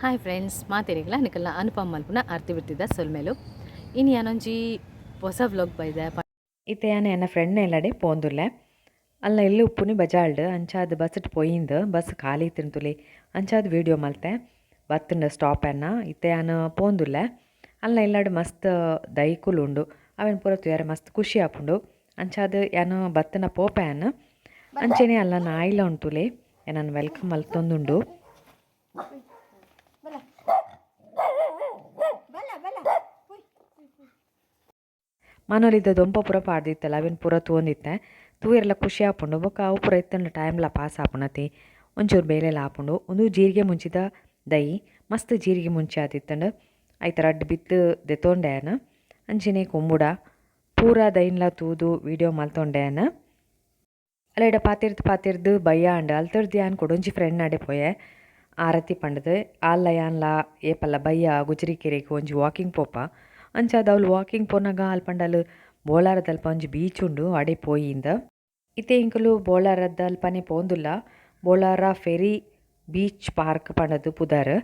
Hi friends, ಮಾತೆರಿಗ್ಲ ನಿಕಲ್ನ Anupam ಮಲ್ಪುನ ಅರ್ತಿ ಬಿಡ್ತಿದ್ದ ಸೊಲ್ಮೆಲು. ಇನಿ ಯಾನೊಂಜಿ ಹೊಸ ವ್ಲಾಗ್ ಬೈದೆ. ಇತ್ತೆ ಯಾನ್ ಎನ್ನ ಫ್ರೆಂಡ್ನ ಇಲ್ಲಡೆ ಪೋಂದುಲ್ಲೆ. ಅಲ್ಲ ಇಲ್ಲು ಉಪ್ಪುನಿ ಬಜಾಲ್ಡ್. ಅಂಚಾದ್ ಬಸ್ಟ್ ಪೋಯಿಂದ್, ಬಸ್ ಖಾಲಿ ಇತ್ತಿನ ತುಲೆ. ಅಂಚಾದ್ ವೀಡಿಯೋ ಮಲ್ತೆ. ಬತ್ತುಂಡ ಸ್ಟಾಪ್ ಎನ್ನ. ಇತ್ತೆ ಯಾನ್ ಪೋಂದುಲ್ಲೆ. ಅಲ್ಲ ಇಲ್ಲಡ್ ಮಸ್ತ್ ದೈಕುಲು ಉಂಡು. ಅವೆನ್ ಪೂರ ತೂಯರೆ ಮಸ್ತ್ ಖುಷಿ ಆಪುಂಡು. ಅಂಚಾದ್ ಯಾನ್ ಬತ್ತುಂಡ ಪೋಪೆ ಯಾನ್. ಅಂಚೆನೆ ಅಲ್ಲ ನಾಯಿಲ ಉಂಡು ತುಲೆ. ಎನನ್ welcome ಮಲ್ತೊಂದುಂಡು. ಮಾನೊಲಿದ ದೊಂಪ ಪೂರ ಪಾಡ್ದಿತ್ತಲ್ಲ, ಅವೆನ್ ಪೂರ ತೂವೊಂದಿತ್ತೆ. ತೂಯೆರೆಲ ಖುಷಿ ಆಪುಂಡು. ಬೊಕ್ಕ ಅವು ಪೂರ ಇತ್ತ್ಂಡ ಟೈಮ್ಲ ಪಾಸ್ ಆಪುಂಡತೆ, ಒಂಚೂರು ಬೇಲೆಲ ಆಪುಂಡು. ಉಂದು ಜೀರಿಗೆ ಮುಂಚಿದ ದೈ. ಮಸ್ತ್ ಜೀರಿಗೆ ಮುಂಚಿ ಆದಿತ್ತ್ಂಡ್. ಐತ ರಡ್ಡ್ ಬಿತ್ತ್ ದೆತೊಂಡೆ ಯಾನ್. ಅಂಚೆನೆ ಕುಂಬುಡ ಪೂರ ದೈನ್ಲ ತೂದು ವೀಡಿಯೋ ಮಲ್ತೊಂಡೆ ಯಾನ್. ಅಲ್ಲೆಡ ಪಾತೆರ್ದ್ ಪಾತೆರ್ದ್ ಬಯ್ಯ ಆಂಡ್. ಅಲ್ತರ್ದ್ ಯಾನ್ ಕುಡೊಂಜಿ ಫ್ರೆಂಡ್ ನಡೆ ಪೋಯೆ, ಆರತಿ ಪಂಡ್ದ್. ಆಲ್ಲ ಯಾನ್ಲ ಏಪಲ ಬಯ್ಯ ಗುಜ್ರಿಕೆರೆಗ್ ಒಂಜಿ ವಾಕಿಂಗ್ ಪೋಪ. ಅಂಚಾದ್ ಅವ್ಲು ವಾಕಿಂಗ್ ಪೋನಗ ಅಲ್ ಪಂಡಲ್ ಬೋಳಾರದಲ್ಪ ಒಂಜಿ ಬೀಚ್ ಉಂಡು, ಅಡೆ ಪೋಯಿಂದ್. ಇತ್ತೆ ಎಂಕುಲು ಬೋಳಾರದಲ್ಪನೆ ಪೋಂದುಲ್ಲ. ಬೋಳಾರ ಫೆರಿ ಬೀಚ್ ಪಾರ್ಕ್ ಪಂಡದು ಪುದರ್.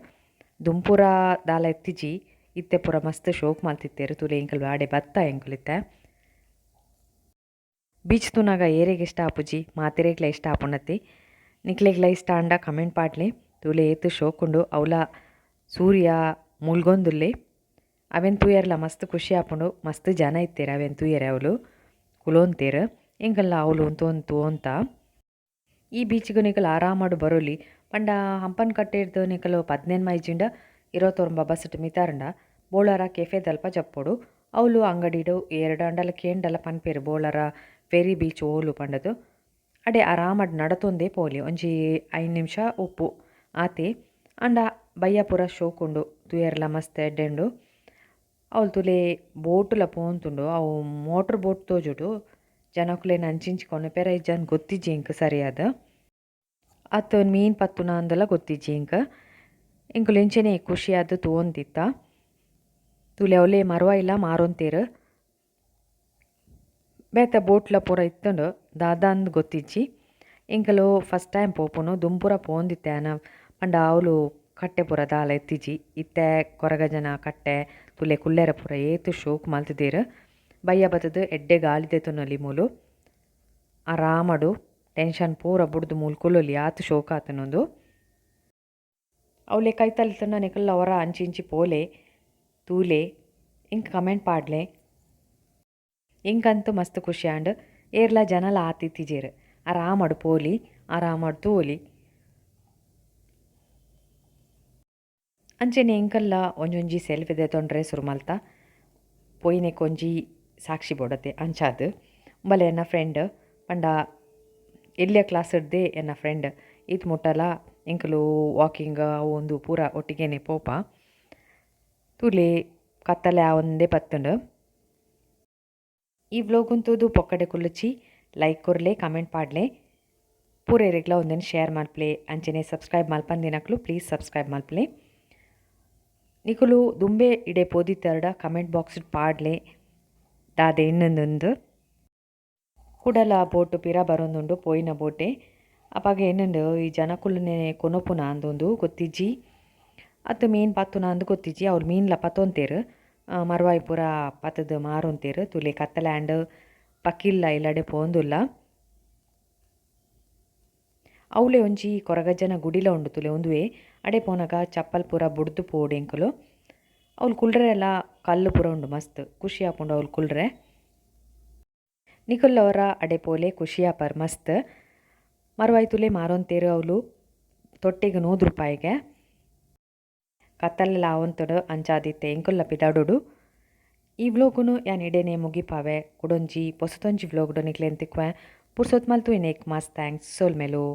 ದುಂಪುರ ದಾಲ ಇತ್ತಿಜಿ, ಇತ್ತೆ ಪೂರ ಮಸ್ತ್ ಶೋಕ್ ಮಲ್ತಿತ್ತೆರ್. ತೂಲೆ, ಎಂಕುಲು ಅಡೆ ಬತ್ತ. ಎಂಕುಲು ಇತ್ತೆ ಬೀಚ್ ತೂನಗ ಏರೆಗ್ ಇಷ್ಟ ಆಪುಜಿ? ಮಾತೆರೆಗ್ಲ ಇಷ್ಟ ಆಪುಂಡತಿ. ನಿಕ್ಲೆಗ್ಲ ಇಷ್ಟ ಆಂಡ ಕಮೆಂಟ್ ಪಾಡ್ಲೆ. ತೂಲೆ, ಏತ್ ಶೋಕುಂಡು. ಅವ್ಲ ಸೂರ್ಯ ಮುಲ್ಗೊಂದುಲ್ಲೆ. ಅವೆನ್ ತೂಯೆರ್ಲ ಮಸ್ತ್ ಖುಷಿ ಆಪುಂಡು. ಮಸ್ತ್ ಜನ ಇತ್ತೆರ್ ಅವೆನ್ ತೂಯೆರೆ. ಅವ್ಲು ಕುಲೋಂತೆರ್. ಎಂಕಲ್ಲ ಅವ್ಲು ಉಂತೊಂದು ತೂವೊಂತ. ಈ ಬೀಚ್ಗ್ ನಿಕುಲು ಆರಾಮಡ್ ಬರೊಲಿ. ಪಂಡ ಹಂಪನಕಟ್ಟೆರ್ದ್ ನಿಕುಲು 15 ಇಜ್ಜಿಂಡ 29 ಬಸ್ಟ್ ಮಿತಾರ್ಂಡ ಬೋಳಾರ ಕೆಫೆದಲ್ಪ ಜಪ್ಪೊಡು. ಅವ್ಲು ಅಂಗಡಿಡ್ ಏರ್ಡಾಂಡಲ ಕೇಂಡಲ ಪನ್ಪೆರ್ ಬೋಳಾರ ಫೆರಿ ಬೀಚ್ ಓಲು ಪಂಡುದು. ಅಡೆ ಆರಾಮಡ್ ನಡತೊಂದೇ ಪೋಲಿ. ಒಂಜಿ 5 ನಿಮಿಷ ಉಪ್ಪು ಆತೆ. ಆಂಡ ಬಯ್ಯ ಪೂರ ಶೋಕುಂಡು, ತೂಯೆರೆಲ ಮಸ್ತ್ ಎಡ್ಡೆ ಉಂಡು. ಅವ್ಲು ತೂಲೆ, ಬೋಟುಲ ಪೋವೊಂತುಂಡು. ಅವು ಮೋಟ್ರ್ ಬೋಟ್ ತೋಜುಂಡು. ಜನಕುಲೆನ್ ಅಂಚಿಂಚಿ ಕೊನೊಪೆರ ಇಜ್ಜಾಂದ್ ಗೊತ್ತಿಜ್ಜಿ ಎಂಕ್ ಸರಿಯಾದ್. ಅತ್ ಮೀನ್ ಪತ್ತುನ ಅಂದಲ ಗೊತ್ತಿಜ್ಜಿ ಎಂಕ್. ಎಂಕುಲು ಇಂಚೆನೆ ಖುಷಿಯಾದ್ ತೂವೊಂದಿತ್ತ. ತೂಲೆ, ಅವ್ಲೇ ಮರ್ವಾಯಿಲ ಮಾರೊಂತೆರ್. ಬೇತೆ ಬೋಟ್ಲ ಪೂರ ಇತ್ತುಂಡು, ದಾದಾಂದ್ ಗೊತ್ತಿಜ್ಜಿ. ಎಂಕುಲು ಫಸ್ಟ್ ಟೈಮ್ ಪೋಪುನು. ದುಂಪುರ ಪೋವೊಂದಿತ್ತೆ ಯಾನ್. ಪಂಡ ಅವ್ಲು ಕಟ್ಟೆ ಪೂರ ದಾಲ ಇತ್ತಿಜಿ. ಇತ್ತೆ ಕೊರಗಜ್ಜನ ಕಟ್ಟೆ ತೂಲೆ, ಕುಲ್ಲೆರೆ ಪೂರ ಏತ್ ಶೋಕು ಮಲ್ತುದೆರ್. ಬಯ್ಯ ಬತ್ತುದು ಎಡ್ಡೆ ಗಾಳಿ ದೆತೊನೊಲಿ ಮೂಲು ಆರಾಮಡು. ಟೆನ್ಷನ್ ಪೂರ ಬುಡ್ದು ಮೂಲು ಕುಲ್ಲೊಲಿ, ಆತ್ ಶೋಕು ಆತುಂಡು ಉಂದು. ಅವ್ಲೆ ಕೈತಲ್ ಇತ್ತುಂಡ ನಿಕುಲ್ಲ ಒರ ಅಂಚಿ ಇಂಚಿ ಪೋಲೆ, ತೂಲೆ, ಎಂಕ್ ಕಮೆಂಟ್ ಪಾಡ್ಲೆ. ಎಂಕಂತೂ ಮಸ್ತ್ ಖುಷಿ ಆಂಡ್. ಏರ್ಲ ಜನಲ ಆತ್ ಇತ್ತಿಜೆರ್. ಆರಾಮಡ್ ಪೋಲಿ, ಆರಾಮಡ್ ತೂವೊಲಿ. ಅಂಚೆನೆ ಎಂಕಲ್ಲ ಒಂಜೊಂಜಿ ಸೆಲ್ಫಿ ದೆತೊಂಡ್ರೆ ಸುರು ಮಲ್ತ. ಪೋಯಿನೆಕ್ ಒಂಜಿ ಸಾಕ್ಷಿ ಬೋಡತೆ, ಅಂಚಾದ್. ಬಲೆ, ಎನ್ನ ಫ್ರೆಂಡ್. ಪಂಡ ಎಲ್ಯ ಕ್ಲಾಸ್ಡ್ದೇ ಎನ್ನ ಫ್ರೆಂಡ್. ಈತ್ ಮುಟ್ಟಲ ಎಂಕುಲು ವಾಕಿಂಗ್ ಅವು ಉಂದು ಪೂರ ಒಟ್ಟಿಗೆನೆ ಪೋಪ. ತೂಲೆ, ಕತ್ತಲೆ ಆವೊಂದೇ ಬತ್ತುಂಡು. ಈ ವ್ಲೋಗ್ ತೂದು ಪೊಕ್ಕಡೆ ಕುಲ್ಲುಚಿ, ಲೈಕ್ ಕೊರ್ಲೆ, ಕಮೆಂಟ್ ಪಾಡ್ಲೆ. ಪೂರೆರೆಗ್ಲ ಉಂದೆನ್ ಶೇರ್ ಮಲ್ಪುಲೆ. ಅಂಚೆನೆ ಸಬ್ಸ್ಕ್ರೈಬ್ ಮಲ್ಪಂದಿನಕ್ಲು ಪ್ಲೀಸ್ ಸಬ್ಸ್ಕ್ರೈಬ್ ಮಲ್ಪುಲೆ. ನಿಕುಲು ದುಂಬೆ ಇಡೆ ಪೋದಿತ್ತರ್ಡ ಕಮೆಂಟ್ ಬಾಕ್ಸ್ ಪಾಡ್ಲೆ ದಾದ ಎನ್ನುಂದು. ಕುಡಲ ಬೋಟ್ ಪಿರ ಬರೊಂದುಂಡು, ಪೋಯಿನ ಬೋಟೆ. ಅಪಗ ಎನ್ನುಂಡು, ಈ ಜನಕುಲುನೆ ಕೊನೊಪುನ ಅಂದೊಂದು ಗೊತ್ತಿಜ್ಜಿ, ಅತ್ತು ಮೀನ್ ಪತ್ತುನ ಅಂದ್ ಗೊತ್ತಿಜ್ಜಿ. ಅವ್ಲು ಮೀನ್ಲ ಪತ್ತೊಂತೆರ್. ಮರ್ವಾಯಿ ಪೂರ ಪತ್ತುದು ಮಾರೊಂತೆರ್. ತೂಲೆ, ಕತ್ತಲೆ ಆಂಡ್. ಪಕ್ಕಿಲ್ಲ ಇಲ್ಲಡೆ ಪೋವೊಂದುಲ್ಲ. ಅವ್ಲೆ ಒಂಜಿ ಕೊರಗಜ್ಜನ ಗುಡಿಲ ಉಂಡು, ತೂಲೆ, ಉಂದುವೆ. ಅಡೆ ಪೋನಗ ಚಪ್ಪಲ್ ಪೂರ ಬುಡ್ದು ಪೋವೊಡು ಎಂಕುಲು. ಅವ್ಲು ಕುಲ್ರೆಲ ಕಲ್ಲು ಪೂರ ಉಂಡು, ಮಸ್ತ್ ಖುಷಿ ಆಪುಂಡು ಅವ್ಲು ಕುಲ್ರೆ. ನಿಕುಲ್ಲ ಒರ ಅಡೆ ಪೋಲೆ, ಖುಷಿ ಆಪರ್ ಮಸ್ತ್. ಮರ್ವಾಯಿ ತೂಲೆ, ಮಾರೊಂತೇರು ಅವ್ಲು ತೊಟ್ಟೆಗ್ 100 ರೂಪಾಯಿಗೆ. ಕತ್ತಲೆಲ ಆವೊಂತುಂಡು. ಅಂಚಾದಿತ್ತೆ ಎಂಕುಲ್ಲ ಪಿದಾಡೊಡು. ಈ ವ್ಲೋಗುನು ಯಾನ್ ಇಡೆನೆ ಮುಗಿಪಾವೆ. ಕುಡೊಂಜಿ ಪೊಸತೊಂಜಿ ವ್ಲೋಗ್ಡು ನಿಕ್ಲೆನ್ ತಿಕ್ಕುವೆ. ಪುರ್ಸೊತ್ ಮಲ್ತು ಇನೇಕ್ ಮಸ್ತ್ thanks. ಸೊಲ್ಮೆಲು.